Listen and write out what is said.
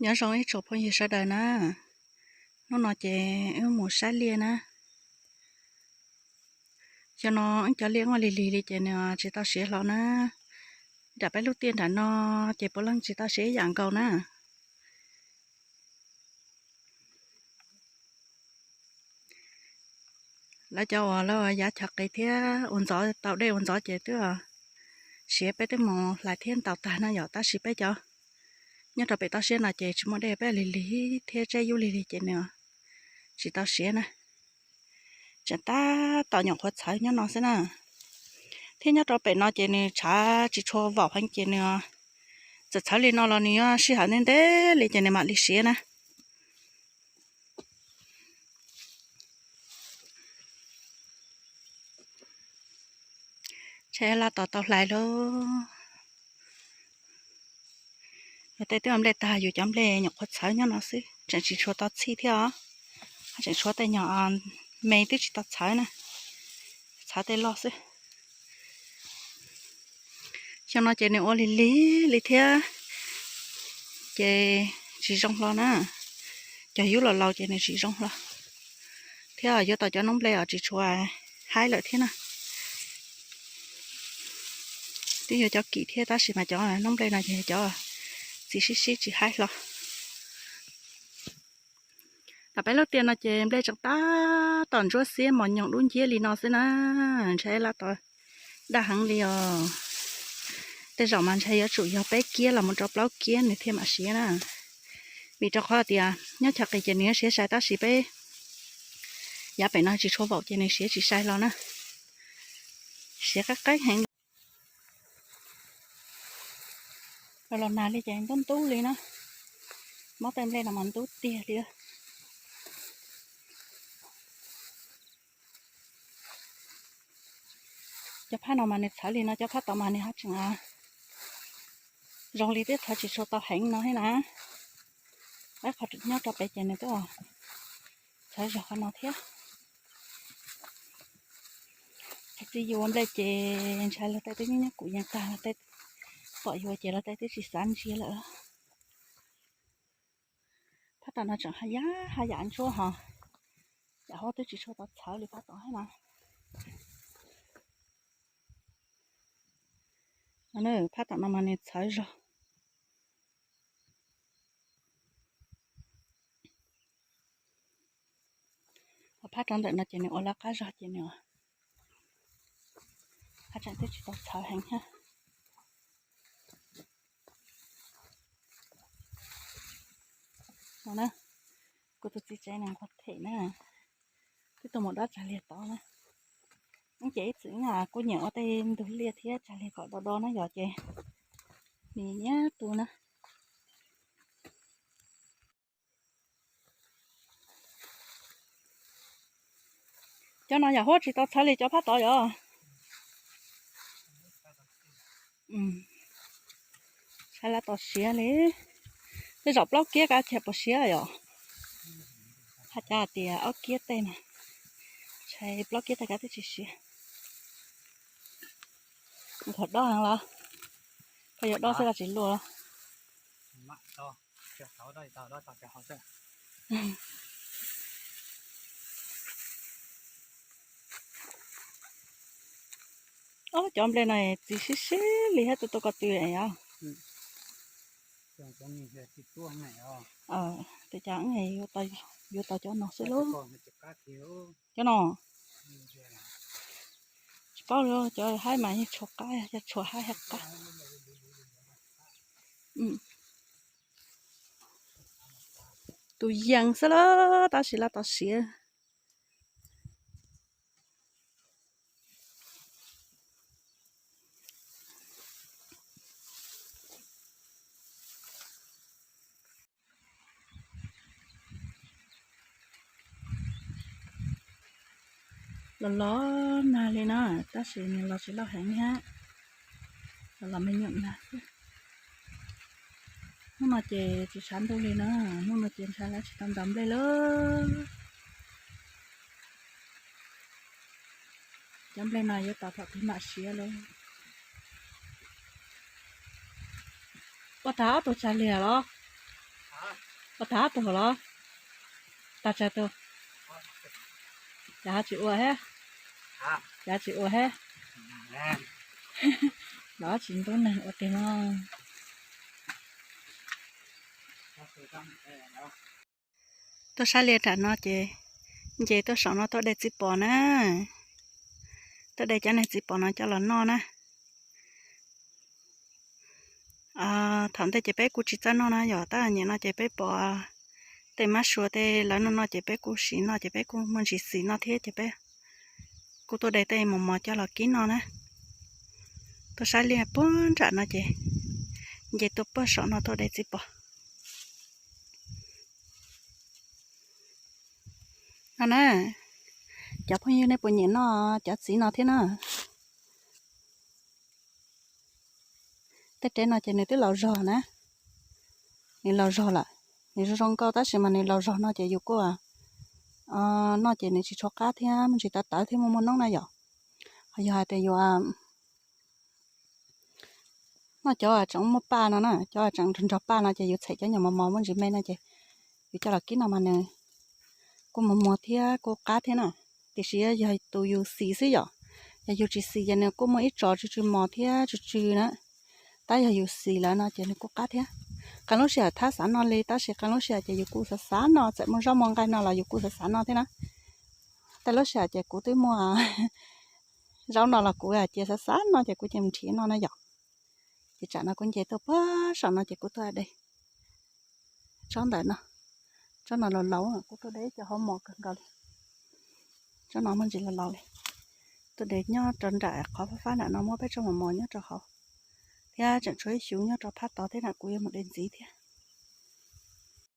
Nyob zoo ib tsoom phooj ywg sawv daws na, hnub no ces wb mus saib liaj na. Xyoo no wb cov liaj ua lig lig li ces nws tsis tau siav hlo na. Nram peb lub tiaj nram no ces puav leej tsis tau siav ib yam nkaus na. Lawv cov uas lawv yav chaw qis thiab ua ntxov tau dej ua ntxov ces twb siav, peb twb mus hlais thiab ntaus tag na yom, tab sis peb cov nyob rau pem toj siab no ces tsis muaj dej, peb lig lig thiab tseb yub lig lig ces nws tsis tau siav na. Tseem tab tom nyuam qhuav txhawv nyob no xwb na. Thiab nyob rau pem no ces nws tshav tsis tshua vaum heev ces nws txawm txhawv li no los nws yuav sij hawm ntev ntev li ces nws mam li siav na. Ntshai laj tos tau hlais lauj. Yus tej twb ua nplej tag, yus cov nplej nyuam qhuav txhawv nyob no xwb, tseem tsis tshua tau txhij thiab os. Tseem tshuav tej nyuag me twb tsis tau txhawv na, txhawv tej loj xwb. Xyoo no ces nws ua lig lig li thiab, ces tsis zoo hlo na. Cog yub los laus ces nws tsis zoo hlo, thiab yuav tau cov noob nplej os tsis tshua haib lawm thiab na. Twb yuav cov kim thiab tab sis mas cov noob nplej no ces cov txiv sib sib tsis haib hlo. Nram peb lub tiaj no ces nplej tseem tab tom ntsuab xiab mos nyoos dub nciab li no xwb na. Ntshai laj tos daj heev li os. Tej zaum mas ntshai yuav tsum yog peb kiab los mus rau plaub kiab nws thiaj mam siav na. Vim rau qhov tias nyob chaw qis ces nws yuav siav sai tab sis peb yav pem no tsis tshua vaum ces nws siav tsis sai hlo na. Siav qeeb qeeb heev li. Los nag li ces ntub ntub li na. Mob tej nplej no mas ntub tiag li. Cov phab no mas nws txhawv li no, cov phab tom mas nws ho tseem zoo li twb txhawv tsis tshua tau heev no thiab na. Ib qho nyob rau pem ces nws twb txhawv zog qhov no thiab. Thaum txij yus ua nplej ces ntshai luag tej twb nyob nyob kuv yees tag, luag tej pom yus ces luag tej twb tsis xav ntsia lawm. Phab tom no tseem haj yam haj yam ntsuab hos, yam huab twb tsis tshua tau txhawv li phab tom thiab na. Phab tom no mas nws txhawv zog. Ho phab rau ntawm no ces nws ua lawv qab zog ces nws haj tseem twb tsis tau txhawv heev thiab. No na, kuv tus txiv tsev nws nquag them na, twb tuaj mus dob tsag liag tod na. Ces ib txwm kuj nyiam ua tej ntug liaj thiab tsag liag kom do do na yom ces nws nyiam tu na. Cov no yam huab tsis tau txhawv li cov phab tod yom. Saib laj tos siav li. Tej zaum plaub kiab kav tsij puas siav yom. Haj cav hais tias ob kiab tej na, ntshai plaub kiab tej kav twb tsis siav. Nquag dob heev los? Koj yuav dob xwb koj tsis luaj los? Ob, cov nplej no txiv sib sib li thiab, tu tu ko tw os. Tes cas yuav tau cov no xwb lauj. Cov no tsis paub li, cov haib mas yeej tshuav qab, yog tshuav haib thiab qab. Tus yees xwb lawm tab sis laj tos siav. Los los nag li na, tab sis nws los tsis loj heev thiab, los los me nyuam nag xwb. Hnub no ces tsis tshav ntuj li na, hnub no ces ntshai lawv tsis tau ntaus nplej lawm. Cov nplej no yuav tos thaum twg mam siav lawm. Ua tag ob tug tsag liag los? Ua tag tus hauv los? Tag tsawg tus? Cas ho tsis ua thiab? Cas tsis ua thiab? Los tsis ntub neeg ua tiag no. Tuaj sab liaj nram no ces nce tuaj saum no tuaj de txiv pos na. Tuaj de cov niag txiv pos no coj los noj na. Thaum ntej ces peb kuj tsis txawj noj na yom, tab sis nim no ces peb pom tej mab sua tej lawv noj noj ces peb kuj siv noj ces peb kuj muaj ntsis xis noj thiab ces peb kuj tuaj de tej mos mos coj los kib noj na. Tuaj sab liaj puag nram no ces nce tuaj puag saum no tuaj de txiv pos no na. Cov phooj ywg nej puas nyiam noj cov txiv no thiab na? Tej tsev no ces nws twb laus zog na, nws laus zog lawm, nws zoo zoo nkauj tab sis mas nws laus zog no ces yus kuj noj ces nws tsis tshua qab thiab muaj ntsis tawv tawv thiab muaj muaj noob na yom. Ho yog hais tias yus noj cov tseem muaj paj no na, cov tseem nrog nrog paj no ces yus txhais cov nyuag mos mos muaj ntsis me no ces yus coj los kib no mas nws kuj muag muag thiab kuj qab thiab na. Tiam sis yog tus yus xis xwb yom, yog yus tsis xis ces nws kuj muaj ib tsos tsw tsw mos thiab tsw tsw na. Tab yog yus xis lawm no ces nws kuj qab thiab. Qee lub sij hawm thab xav noj li tab sis qee lub sij hawm ces yus kuj xav xav noj, txawm muaj zaub muaj nqaij no los yus kuj xav xav noj thiab na. Tej lub sij hawm ces kuv twb muaj zaub no los kuv cia xav xav noj ces kuv cia mus nrhiav noj na yom. Ces tsam no kuv nce tuaj puag saum no ces kuv tuaj de tsob ntawm no, tsob no laus laus kuv tuaj de ib co hauv mos kawg nkaus li. Tsob no muaj ntsis laus laus li. Tuaj de nyob rau nram qhov fab fab nram no muab peb tsob mos mos nyob rau hauv, thiab tseem tshuav ib xyuv nyob rau phab tod thiab na kuv yuav mus de ntxiv thiab.